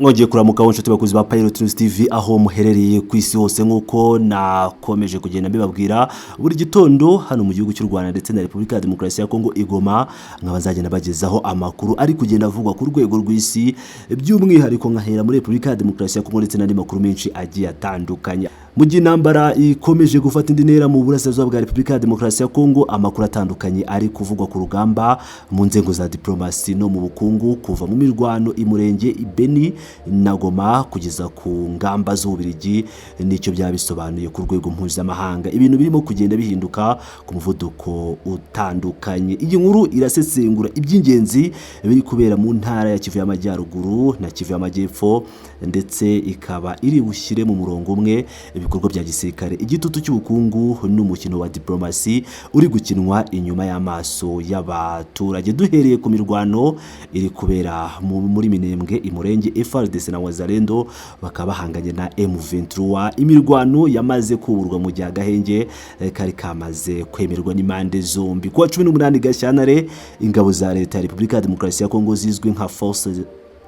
Mwongeye kuramuka, inshuti bakuzi ba Pilot News TV aho muherereye ku isi hose. Nk'uko nakomeje kugenda mbibabwira buri gitondo hano mu gihugu cy'u Rwanda ndetse na Repubulika ya Demokarasi ya Kongo i Goma, nkaba nzagenda bagezaho amakuru ari kugenda avugwa ku rwego rw'isi, by'umwihariko nkahera muri Repubulika ya Demokarasi ya Kongo, ndetse n'andi makuru menshi agiye atandukanye. Mu gihe intambara ikomeje gufata indi ntera mu burasirazuba bwa Repubulika ya Demokarasi ya Kongo, amakuru atandukanye ari kuvugwa ku rugamba, mu nzego za diplomasi no mu bukungu, kuva mu mirwano i Murenge, i Beni na Goma, kugeza ku ngamba z'Ububiligi n'icyo byaba bisobanuye ku rwego mpuzamahanga. Ibintu birimo kugenda bihinduka ku muvuduko utandukanye. Iyi nkuru irasesengura iby'ingenzi biri kubera mu ntara ya Kivu y'Amajyaruguru na Kivu y'Amajyepfo, ndetse ikaba iri bushyire mu murongo umwe ibikorwa bya gisirikare, igitutu cy'ubukungu n'umukino wa diplomasi uri gukinwa inyuma y'amaso y'abaturage. Duhereye ku mirwano iri kubera muri Minembwe, i Murenge, FARDC na Wazalendo bakaba bahanganye na M23. Imirwano yamaze kuburwa mu gihe agahenge kari kamaze kwemerwa n'impande zombi. Kuwa 18 Gashyantare, ingabo za Leta ya Repubulika ya Demokarasi ya Kongo zizwi nka Forces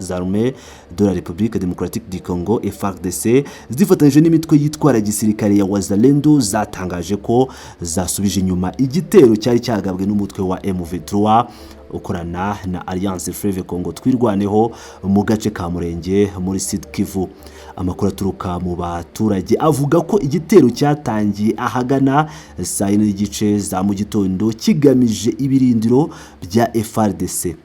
Armées de la République Démocratique du Congo, FARDC, zifatanyije n'imitwe yitwara gisirikare ya Wazalendo, zatangaje ko zasubije inyuma igitero cyari cyagabwe n'umutwe wa M23 ukorana na Alliance Fleuve Congo Twirwaneho mu gace ka Murenge muri Sud Kivu. Amakuru aturuka mu baturage avuga ko igitero cyatangiye ahagana saa 4:30 za mu gitondo, kigamije ibirindiro bya FARDC,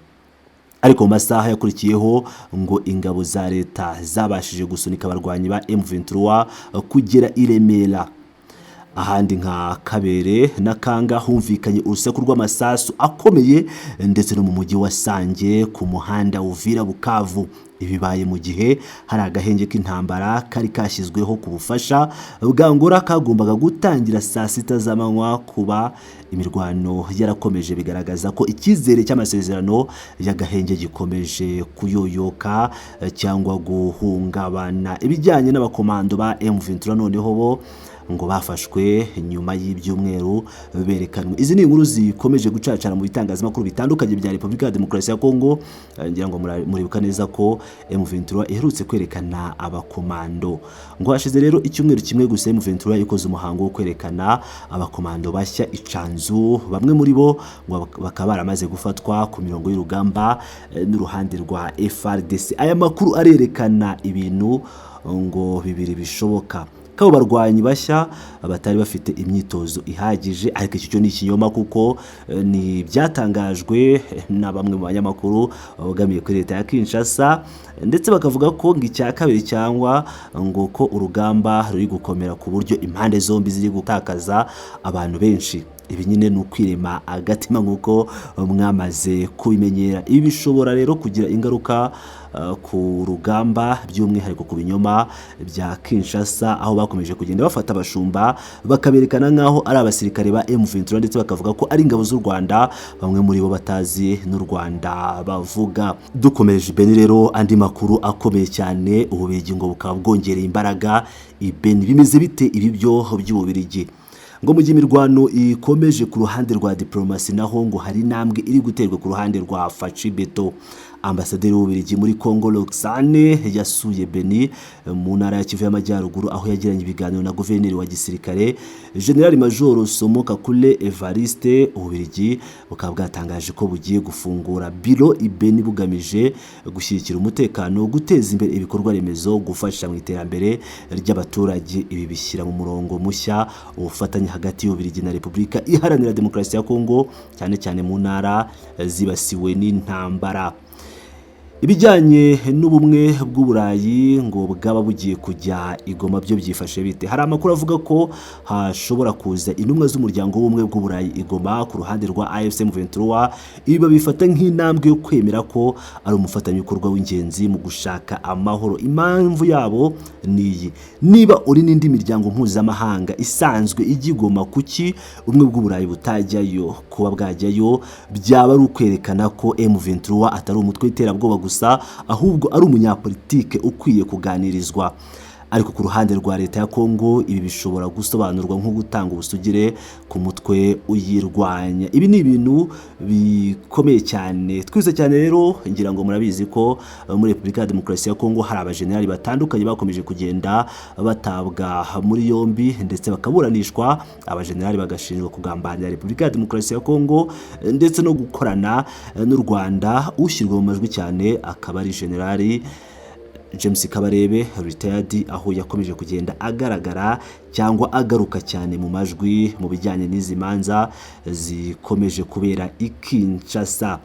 ariko mu masaha yakurikiyeho ngo ingabo za leta zabashije gusunika abarwanyi ba M23 kugera i Remera. Ahandi nka Kabere na Kanga humvikanye urusaku rw'amasasu akomeye, ndetse no mu mujyi wa Sange ku muhanda Uvira Bukavu. Ibibaye mu gihe hari agahenge k'intambara kari kashyizweho ku bufasha bwa Angola kagombaga gutangira saa 6 z'amanywa. Kuba imirwano yarakomeje bigaragaza ko icyizere cy'amasezerano y'agahenge gikomeje kuyoyoka cyangwa guhungabana. Ibijyanye n'abakomando ba M23 noneho bo ngo bafashwe nyuma y'ibyumweru berekanwe. Izi ni inkuru zikomeje gucacara mu bitangazamakuru bitandukanye bya Repubulika ya Demokarasi ya Kongo. Ngira ngo muribuka neza ko M23 iherutse kwerekana abakomando. Ngo hashize rero icyumweru kimwe gusa M23 ikoze umuhango wo kwerekana abakomando bashya icanzu, bamwe muri bo ngo bakaba baramaze gufatwa ku mirongo y'urugamba n'uruhande rwa FARDC. Aya makuru arerekana ibintu ngo bibiri bishoboka: kabo barwanyi bashya batari bafite imyitozo ihagije, ariko iki cyo ni ikinyoma kuko ni byatangajwe na bamwe mu banyamakuru babogamiye kuri leta ya Kinshasa, ndetse bakavuga ko ngo icya kabiri cyangwa ngo ko urugamba ruri gukomera ku buryo impande zombi ziri gutakaza abantu benshi. Ibi nyine ni ukwirema agatima nk'uko mwamaze kubimenyera. Ibi bishobora rero kugira ingaruka ku rugamba, by'umwihariko ku binyoma bya Kinshasa, aho bakomeje kugenda bafata abashumba bakaberekana nk'aho ari abasirikare ba M23, ndetse bakavuga ko ari ingabo z'u Rwanda, bamwe muri bo batazi n'u Rwanda bavuga. Dukomeje Beni rero, andi makuru akomeye cyane: Ububiligi ngo bukaba bwongereye imbaraga i Beni. Bimeze bite ibi byo by'Ububiligi? Ngo mu gihe imirwano ikomeje ku ruhande rwa diplomasi, naho ngo hari intambwe iri guterwa ku ruhande rwa Fatshi Béton. Ambasaderi w'Ububiligi muri Congo, Roxane, yasuye Beni mu ntara ya Kivu y'Amajyaruguru, aho yagiranye ibiganiro na guverineri wa gisirikare, General Major Somo Kakule Evariste. Ububiligi bukaba bwatangaje ko bugiye gufungura biro i Beni, bugamije gushyigikira umutekano, guteza imbere ibikorwa remezo, gufasha mu iterambere ry'abaturage. Ibi bishyira mu murongo mushya ubufatanye hagati y'Ububiligi na Repubulika Iharanira Demokarasi ya Kongo, cyane cyane mu ntara zibasiwe n'intambara. Ibijyanye n'Ubumwe bw'Uburayi ngo bwaba bugiye kujya i Goma byo byifashe bite? Hari amakuru avuga ko hashobora kuza intumwa z'Umuryango w'Ubumwe bw'Uburayi i Goma ku ruhande rwa AFC M23. Ibi babifata nk'intambwe yo kwemera ko ari umufatanyabikorwa w'ingenzi mu gushaka amahoro. Impamvu yabo ni iyi: niba uri n'indi miryango mpuzamahanga isanzwe ijya i Goma, kuki Ubumwe bw'Uburayi butajyayo? Kuba bwajyayo byaba ari ukwerekana ko M23 atari umutwe w'iterabwoba gusa, ahubwo ari umunyapolitike ukwiye kuganirizwa. Ariko ku ruhande rwa leta ya Kongo, ibi bishobora gusobanurwa nko gutanga ubusugire ku mutwe uyirwanya. Ibi ni ibintu bikomeye cyane twese cyane. Rero ngira ngo murabizi ko muri Repubulika ya Demokarasi ya Kongo hari abajenerali batandukanye bakomeje kugenda batabwa muri yombi ndetse bakaburanishwa, abajenerali bagashinjwa kugambanira Repubulika ya Demokarasi ya Kongo ndetse no gukorana n'u Rwanda. Ushyirwa mu majwi cyane akaba ari Generali James Kabarebe retired, aho yakomeje kugenda agaragara cyangwa agaruka cyane mu majwi mu bijyanye n'izi manza zikomeje kubera i Kinshasa.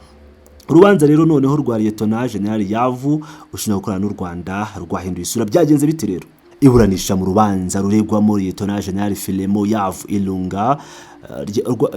Urubanza rero noneho rwa Liyetona Generali Yavu ushinzwe gukorana n'u Rwanda rwahinduye isura. Byagenze bite rero? Iburanisha mu rubanza ruregwamo Liyetona Generali Filemo Yavu Ilunga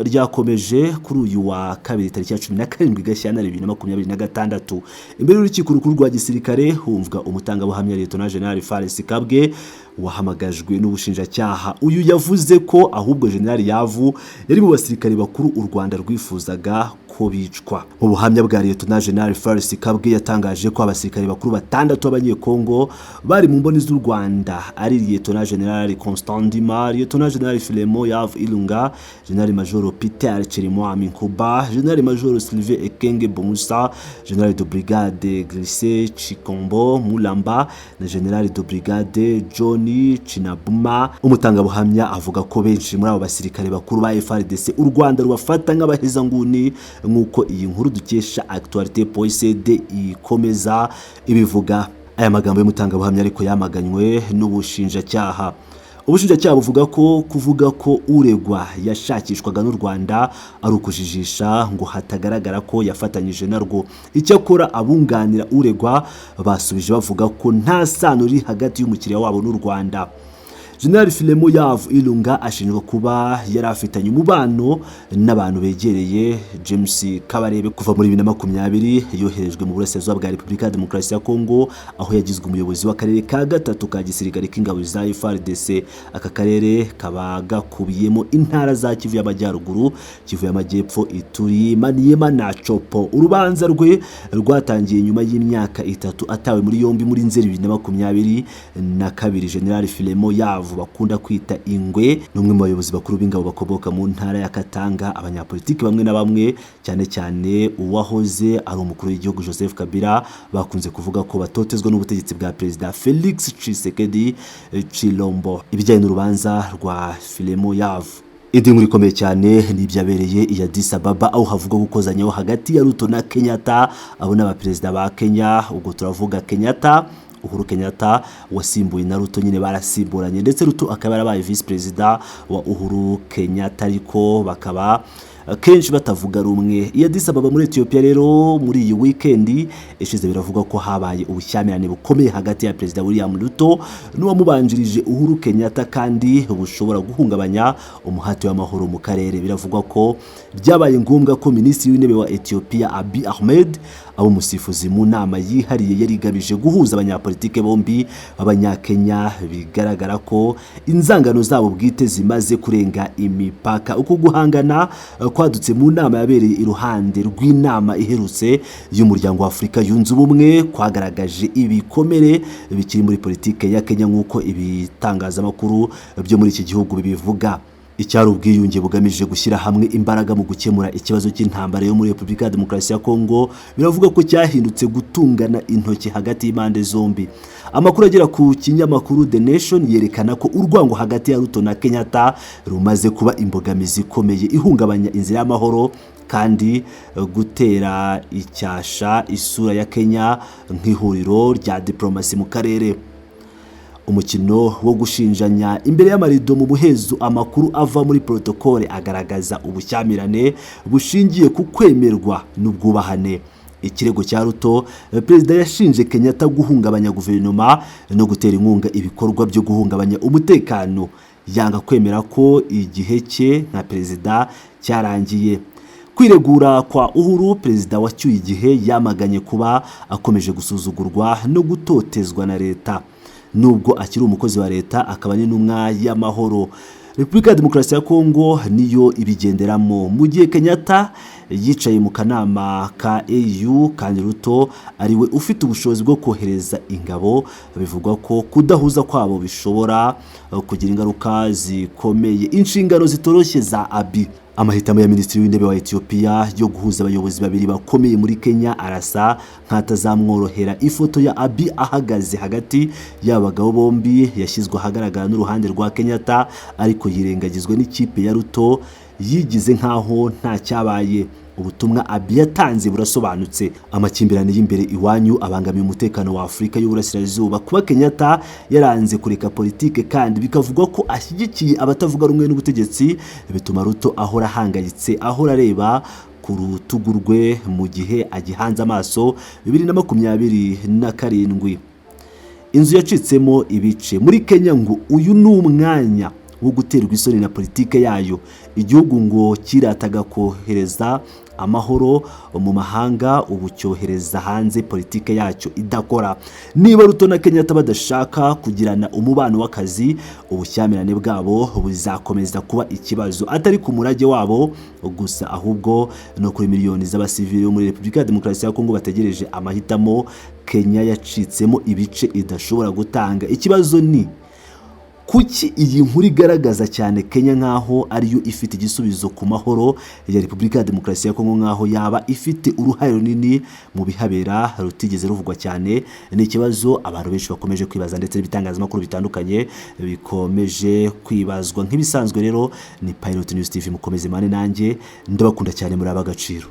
ryakomeje kuri uyu wa kabiri, tariki ya 17 Gashyantare 2026. Imbere y'urukiko rukuru rwa gisirikare humvwa umutangabuhamya Liyetona Generali Faresi Kabwe wahamagajwe n'ubushinjacyaha. Uyu yavuze ko ahubwo Generali Yavu yari mu basirikare bakuru u Rwanda rwifuzaga ko bicwa. Mu buhamya bwa Liyetona Generali Faresi Kabwe, yatangaje ko abasirikare bakuru batandatu b'Abanyekongo bari mu mboni z'u Rwanda ari Liyetona Generali Constant Ndima, Liyetona Generali Filemo Yavu Ilunga, Generali Majoro Peter Chirimwami Nkuba, Generali Majoro Sylvain Ekenge Bomusa, Generali de Brigade Glisse Chikombo Mulamba na Generali de Brigade John Chinabuma. Umutangabuhamya avuga ko benshi muri abo basirikare bakuru ba FARDC u Rwanda rubafata nk'abahezanguni, nk'uko iyi nkuru dukesha Actualité.cd ikomeza ibivuga. Aya magambo y'umutangabuhamya ariko yamaganywe n'ubushinjacyaha. Ubushinjacyaha buvuga ko kuvuga ko uregwa yashakishwaga n'u Rwanda ari ukujijisha ngo hatagaragara ko yafatanyije narwo. Icyakora abunganira uregwa basubije bavuga ko nta sano riri hagati y'umukiriya wabo n'u Rwanda. General Filemo Yavu Ilunga ashinjwa kuba yari afitanye umubano n'abantu begereye James Kabarebe. Kuva muri 2020 yoherejwe mu burasirazuba bwa Repubulika ya Demokarasi ya Kongo, aho yagizwe umuyobozi w'akarere ka gatatu ka gisirikare k'ingabo za FARDC. Aka karere kaba gakubiyemo intara za Kivu y'Amajyaruguru, Kivu y'Amajyepfo, Ituri, Maniema na Tshopo. Urubanza rwe rwatangiye nyuma y'imyaka 3 atawe muri yombi muri Nzeri 2022. General Filemo Yavu bakunda kwita Ingwe ni umwe mu bayobozi bakuru b'ingabo bakomoka mu ntara ya Katanga. Abanyapolitiki bamwe na bamwe, cyane cyane uwahoze ari umukuru w'igihugu Joseph Kabila, bakunze kuvuga ko batotezwa n'ubutegetsi bwa Perezida Felix Tshisekedi Tshilombo. Ibijyanye n'urubanza rwa Filemo Yavu, indi nkuru ikomeye cyane ni ibyabereye i Addis Ababa, aho havugwa gukozanyaho hagati ya Ruto na Kenyatta. Abo ni abaperezida ba Kenya. Ubwo turavuga Kenyatta, Uhuru Kenyatta wasimbuye na Ruto nyine, barasimburanye, ndetse Ruto akaba yarabaye visi perezida wa Uhuru Kenyatta, ariko bakaba kenshi batavuga rumwe. I Addis Ababa muri Ethiopia rero, muri iyi weekend ishize, biravugwa ko habaye ubushyamirane bukomeye hagati ya Perezida William Ruto n'uwamubanjirije Uhuru Kenyatta, kandi bushobora guhungabanya umuhati w'amahoro mu karere. Biravugwa ko byabaye ngombwa ko Minisitiri w'Intebe wa Ethiopia Abiy Ahmed aba umusifuzi mu nama yihariye yari igamije guhuza abanyapolitike bombi b'Abanyakenya, bigaragara ko inzangano zabo bwite zimaze kurenga imipaka. Uko guhangana kwadutse mu nama yabereye iruhande rw'inama iherutse y'Umuryango wa Afurika Yunze Ubumwe kwagaragaje ibikomere bikiri muri politike ya Kenya, nk'uko ibitangazamakuru byo muri iki gihugu bibivuga. Icyari ubwiyunge bugamije gushyira hamwe imbaraga mu gukemura ikibazo cy'intambara yo muri Repubulika ya Demokarasi ya Kongo biravuga ko cyahindutse gutungana intoki hagati y'impande zombi. Amakuru agera ku kinyamakuru The Nation yerekana ko urwango hagati ya Ruto na Kenyatta rumaze kuba imbogamizi ikomeye ihungabanya inzira y'amahoro kandi gutera icyasha isura ya Kenya nk'ihuriro rya diplomasi mu karere. Umukino wo gushinjanya imbere y'amarido mu muhezo. Amakuru ava muri protokole agaragaza ubushyamirane bushingiye ku kwemerwa n'ubwubahane. Ikirego cya Ruto: perezida yashinje Kenyatta guhungabanya guverinoma no gutera inkunga ibikorwa byo guhungabanya umutekano, yanga kwemera ko igihe cye nka perezida cyarangiye. Kwiregura kwa Uhuru: perezida wacyuye igihe yamaganye kuba akomeje gusuzugurwa no gutotezwa na leta nubwo akiri umukozi wa leta akaba n'intumwa y'amahoro. Repubulika ya Demokarasi ya Kongo niyo ibigenderamo, mu gihe Kenyatta yicaye mu kanama ka AU kandi Ruto ariwe ufite ubushobozi bwo kohereza ingabo. Bivugwa ko kudahuza kwabo bishobora kugira ingaruka zikomeye. Inshingano zitoroshye za Abiy. Amahitamo ya Minisitiri w'Intebe wa Ethiopia yo guhuza abayobozi babiri bakomeye muri Kenya arasa nk'atazamworohera. Ifoto ya Abiy ahagaze hagati y'abagabo bombi yashyizwe ahagaragara n'uruhande rwa Kenyatta, ariko yirengagizwa n'ikipe ya Ruto yigize nk'aho nta cyabaye. Ubutumwa Abiy yatanze burasobanutse: amakimbirane y'imbere iwanyu abangamiye umutekano wa Afurika y'Uburasirazuba. Kuba Kenyatta yaranze kureka politike kandi bikavugwa ko ashyigikiye abatavuga rumwe n'ubutegetsi bituma Ruto ahora ahangayitse, ahora areba ku rutugu rwe mu gihe agihanze amaso 2027. Inzu yacitsemo ibice muri Kenya. Ngo uyu ni umwanya wo guterwa isoni na politike yayo. Igihugu ngo kirataga kohereza amahoro mu mahanga, ubu cyohereza hanze politike yacyo idakora. Niba Ruto na Kenyatta badashaka kugirana umubano w'akazi, ubushyamirane bwabo buzakomeza kuba ikibazo, atari ku murage wabo gusa, ahubwo no kuri miliyoni z'abasivili bo muri Repubulika ya Demokarasi ya Kongo bategereje amahitamo Kenya yacitsemo ibice idashobora gutanga. Ikibazo ni: kuki iyi nkuru igaragaza cyane Kenya nk'aho ariyo ifite igisubizo ku mahoro ya Repubulika ya Demokarasi ya Kongo, nk'aho yaba ifite uruhare runini mu bihabera rutigeze ruvugwa cyane? Ni ikibazo abantu benshi bakomeje kwibaza, ndetse n'ibitangazamakuru bitandukanye bikomeje kwibazwa. Nk'ibisanzwe rero, ni Pilot News TV, mukomeze mane nanjye, ndabakunda cyane, muri ab'agaciro.